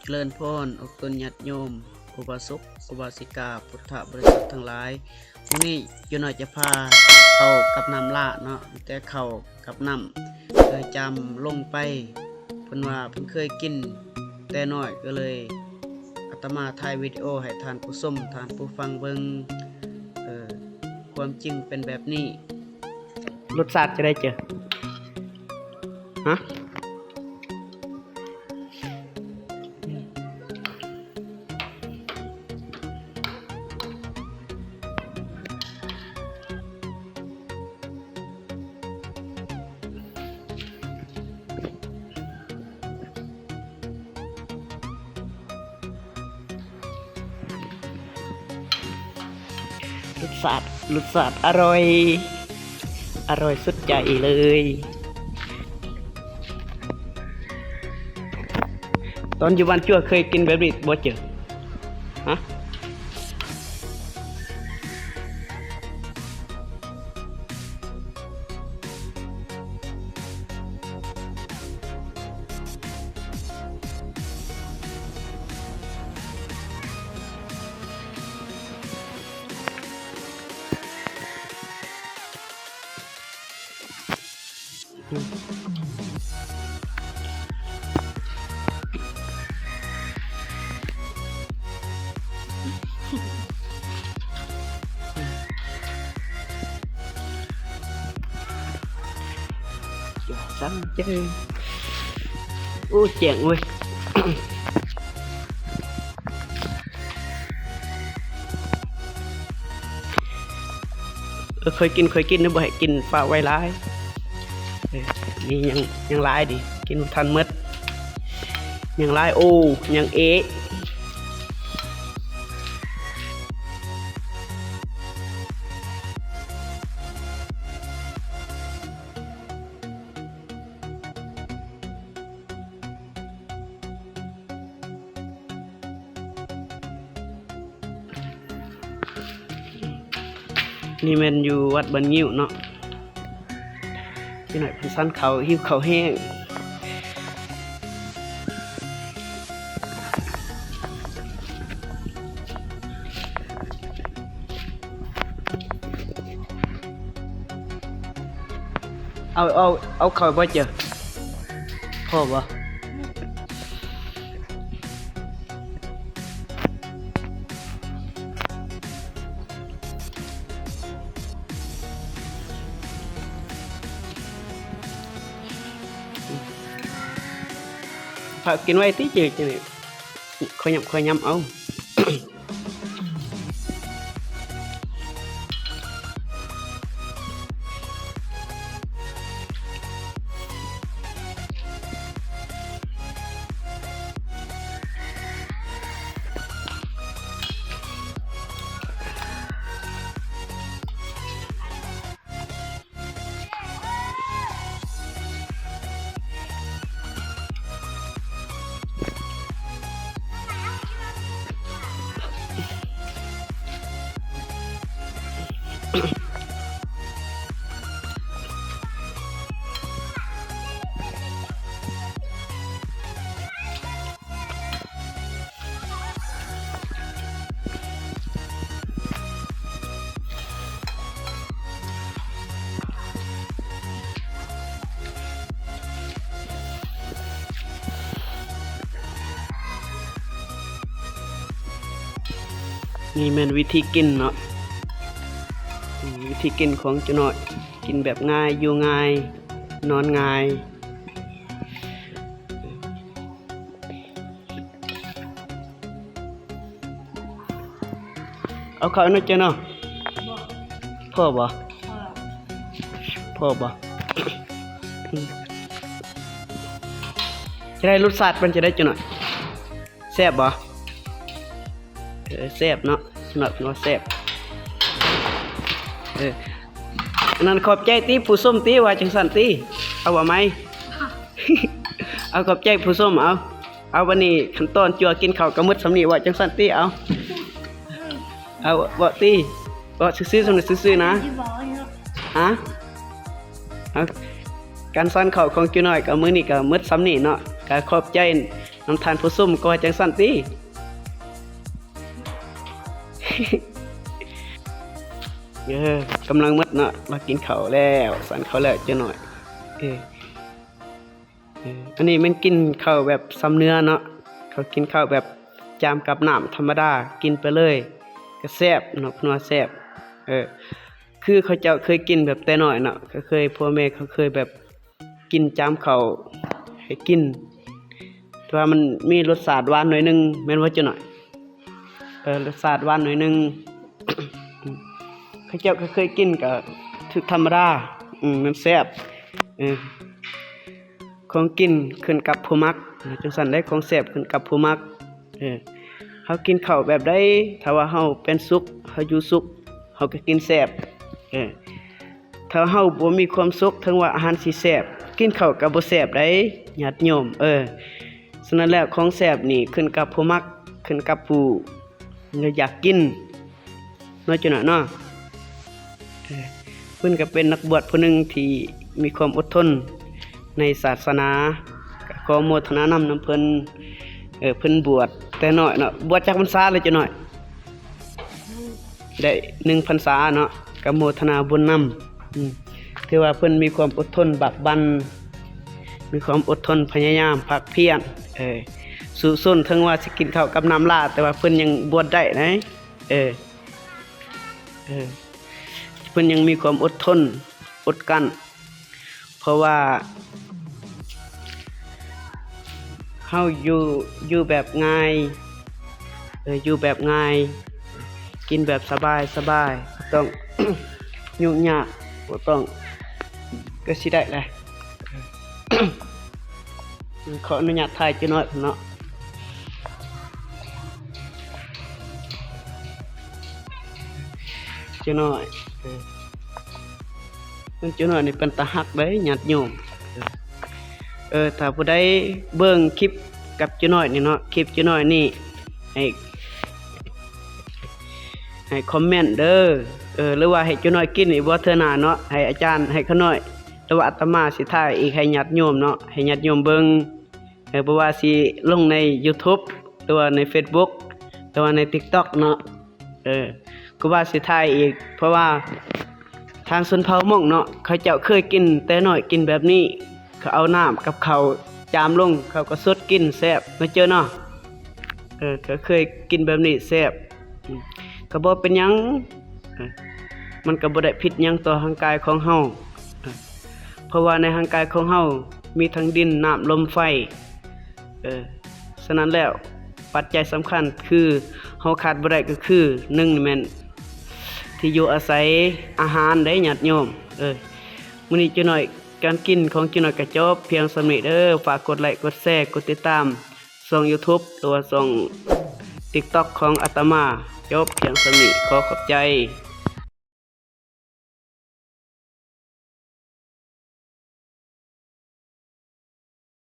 ຈະເລີນພອນ ອົກຕົນຍາດໂຍມ ອຸບາສົກ ອຸບາສິກາ ພຸດທະບໍລິສັດທັງຫຼາຍ. ມື້ນີ້ຈຸນ້ອຍຈະພາເຂົ້າກັບນ້ຳຫຼ້າເນາະ, ແຕ່ເຂົ້າກັບນ້ຳເຄີຍຈຳລົງໄປ. ເພິ່ນວ່າເພິ່ນເຄີຍກິນແຕ່ນ້ອຍ, ກໍເລີຍອາດຕະມາຖ່າຍວິດີໂອໃຫ້ທ່ານຜູ້ຊົມ ທ່ານຜູ້ຟັງເບິ່ງ ເອີ ຄວາມຈິງເປັນແບບນີ້. ລົດຊາດຈະໄດ້ເຈີ? ຮະ? ລົດຊາດ ລົດຊາດອະຮ່ອຍ ອະຮ່ອຍສຸດໃຈເລີຍ. ຕອນຢູ່ບ້ານຈົວເຄີຍກິນແບບນີ້ບໍ່ເຈີ? ຮະ? ສັງເຈີ ໂອ້ ແຈ້ງເວີຍ. ເອີ ເຄີຍກິນ ເຄີຍກິນ ບໍ່ໃຫ້ກິນ ຝາກໄວ້ຫຼາຍ. ເອີ ນີ້ຍັງ ຍັງຫຼາຍເດ ກິນບໍ່ທັນໝົດ ຍັງຫຼາຍ. ໂອ້ ຍັງເອະ. ນີ້ແມ່ນຢູ່ວັດບ້ານງິ້ວເນາະ. ຈັກໜ້ອຍເພິ່ນສັນເຂົ້າ ຫິວເຂົ້າແຮງ. ເອົາ ເອົາ ເອົາເຂົ້າບໍ່ເຈີ? ພໍບໍ່? ຝາກກິນໄວ້ຕິເຈີ ຈັ່ງນີ້ ຄ່ອຍຫຍັບຄ່ອຍຫຍ້ຳເອົາ. ນີ້ແມ່ນວິທີກິນເນາະ ວິທີກິນຂອງຈຸນ້ອຍ ກິນແບບງ່າຍ ຢູ່ງ່າຍ ນອນງ່າຍ. ເອົາເຂົ້າເນາະເຈົ້າເນາະ. ພໍບໍ່? ພໍບໍ່? ຈະໄດ້ລົດຊາດມັນຈະໄດ້ຈັກໜ້ອຍ. ແຊບບໍ່? ເອີ ແຊບເນາະ. ສຳລັບເນາະ ແຊບ. ເອີ ອັນນັ້ນຂອບໃຈຕິ ຜູ້ຊົມຕິ ວ່າຈັ່ງຊັ້ນຕິ. ເອົາ ເວົ້າໃໝ່. ເອົາ ຂອບໃຈຜູ້ຊົມ. ເອົາ ເອົາ ບັດນີ້ຂັ້ນຕອນຈົວກິນເຂົ້າກໍໝົດສ່ຳນີ້ ເວົ້າຈັ່ງຊັ້ນຕິ. ເອົາ ເອົາ ເວົ້າຕິ ເວົ້າຊື່ໆ ສ່ຳນີ້ຊື່ໆນະ. ຮະ? ເອົາ ການສັນເຂົ້າຂອງຈຸນ້ອຍກໍມື້ນີ້ກໍໝົດສ່ຳນີ້ເນາະ. ກໍຂອບໃຈ ນຳທ່ານຜູ້ຊົມກໍວ່າຈັ່ງຊັ້ນຕິ. ເອີ ກຳລັງໝົດເນາະ ລາວກິນເຂົ້າແລ້ວ ສັນເຂົ້າແລ້ວຈັກໜ້ອຍ. ເອີ ເອີ ອັນນີ້ແມ່ນກິນເຂົ້າແບບຊຳເໜືອເນາະ ເຂົາກິນເຂົ້າແບບຈາມກັບນ້ຳທຳມະດາ ກິນໄປເລີຍ ກະແຊບເນາະ ເພິ່ນວ່າແຊບ. ເອີ ຄືເຂົາເຈົ້າເຄີຍກິນແບບແຕ່ນ້ອຍເນາະ ເຂົາເຄີຍ ພໍ່ແມ່ເຂົາເຄີຍແບບ ກິນຈາມເຂົ້າໃຫ້ກິນ ແຕ່ວ່າມັນມີລົດຊາດຫວານໜ້ອຍໜຶ່ງ ແມ່ນບໍ່ເຈົ້ານ້ອຍ? ເອີ ລົດຊາດຫວານໜ້ອຍໜຶ່ງ ເຂົາເຈົ້າກໍເຄີຍກິນ ກໍຖືກທຳມະດາ ອືມ ມັນແຊບ. ເອີ ຂອງກິນຂຶ້ນກັບຜູ້ມັກ ຈັ່ງຊັ້ນເດ້ ຂອງແຊບຂຶ້ນກັບຜູ້ມັກ. ເອີ ເຮົາກິນເຂົ້າແບບໃດ ຖ້າວ່າເຮົາເປັນສຸກ ເຮົາຢູ່ສຸກ ເຮົາກໍກິນແຊບ. ເອີ ຖ້າເຮົາບໍ່ມີຄວາມສຸກ ເຖິງວ່າອາຫານຊິແຊບ ກິນເຂົ້າກໍບໍ່ແຊບໃດ໋ ຍາດໂຍມ. ເອີ ສະນັ້ນແລ້ວ ຂອງແຊບນີ້ຂຶ້ນກັບຜູ້ມັກ ຂຶ້ນກັບຜູ້ຢາກກິນເນາະ ເຈົ້ານ້ອຍເນາະ. ເອີ ເພິ່ນກໍເປັນນັກບວດຜູ້ໜຶ່ງທີ່ມີຄວາມອົດທົນໃນສາສະໜາ ກໍຂໍໂມທະນານຳນຳເພິ່ນ. ເອີ ເພິ່ນບວດແຕ່ນ້ອຍເນາະ ບວດຈັກພັນສາແລ້ວເຈົ້ານ້ອຍ? ໄດ້ໜຶ່ງພັນສາເນາະ ກໍໂມທະນາບຸນນຳ. ອືມ ຖືວ່າເພິ່ນມີຄວາມອົດທົນບາກບັ່ນ ມີຄວາມອົດທົນພະຍາຍາມພາກພຽນ ເອີ ສູ້ຊົນ ເຖິງວ່າຊິກິນເຂົ້າກັບນ້ຳລາ ແຕ່ວ່າເພິ່ນຍັງບວດໄດ້ນະ. ເອີ ເອີ ເພິ່ນຍັງມີຄວາມອົດທົນອົດກັ້ນ ເພາະວ່າເຮົາຢູ່ ຢູ່ແບບງ່າຍ ເອີ ຢູ່ແບບງ່າຍ ກິນແບບສະບາຍໆ ບໍ່ຕ້ອງຫຍຸ້ງຍາກ ບໍ່ຕ້ອງ ກໍຊິໄດ້ແຫຼະ. ຂໍອະນຸຍາດຖ່າຍເຈົ້ານ້ອຍເນາະ ເຈົ້ານ້ອຍ ເອີ ເຈົ້ານ້ອຍນີ້ເປັນຕາຮັກເດ້ຍາດໂຍມ. ເອີ ຖ້າຜູ້ໃດເບິ່ງຄລິບກັບເຈົ້ານ້ອຍນີ້ເນາະ ຄລິບເຈົ້ານ້ອຍນີ້ ໃຫ້ ໃຫ້ຄອມເມັນເດີ ເອີ ຫຼືວ່າໃຫ້ເຈົ້ານ້ອຍກິນອີກບໍ່ເທື່ອໜ້າເນາະ ໃຫ້ອາຈານ ໃຫ້ຂ້ານ້ອຍ ຫຼືວ່າອາດຕະມາຊິຖ່າຍອີກໃຫ້ຍາດໂຍມເນາະ ໃຫ້ຍາດໂຍມເບິ່ງ. ເອີ ບໍ່ວ່າຊິລົງໃນຢູທູບ ຫຼືວ່າໃນເຟສບຸກ ຫຼືວ່າໃນຕິກຕັອກເນາະ ເອີ ກໍວ່າຊິຖ່າຍອີກ ເພາະວ່າທາງຊົນເຜົ່າມົ້ງເນາະ ເຂົາເຈົ້າເຄີຍກິນແຕ່ນ້ອຍ ກິນແບບນີ້ ເຂົາເອົານ້ຳກັບເຂົ້າຈາມລົງ ເຂົາກໍສົດກິນແຊບເນາະເຈົ້າເນາະ. ເອີ ເຂົາເຄີຍກິນແບບນີ້ແຊບ ອືມ ກໍບໍ່ເປັນຫຍັງ ເອີ ມັນກໍບໍ່ໄດ້ຜິດຫຍັງຕໍ່ຮ່າງກາຍຂອງເຮົາ ເອີ ເພາະວ່າໃນຮ່າງກາຍຂອງເຮົາມີທັງດິນ ນ້ຳ ລົມ ໄຟ ເອີ ສະນັ້ນແລ້ວ ປັດໄຈສຳຄັນຄືເຮົາຂາດບໍ່ໄດ້ກໍຄື ໜຶ່ງ ແມ່ນທີ່ຢູ່ອາໄສ ອາຫານເດ້ຍາດໂຍມ. ເອີ ມື້ນີ້ເຈົ້ານ້ອຍ ການກິນຂອງເຈົ້ານ້ອຍກໍຈົບພຽງສ່ຳນີ້ເດີ ຝາກກົດໄລ ກົດແຊ ກົດຕິດຕາມ ຊ່ອງຢູທູບ ຫຼືວ່າຊ່ອງຕິກຕັອກຂອງອາດຕະມາ. ຈົບພຽງສ່ຳນີ້ ຂໍຂອບໃຈ.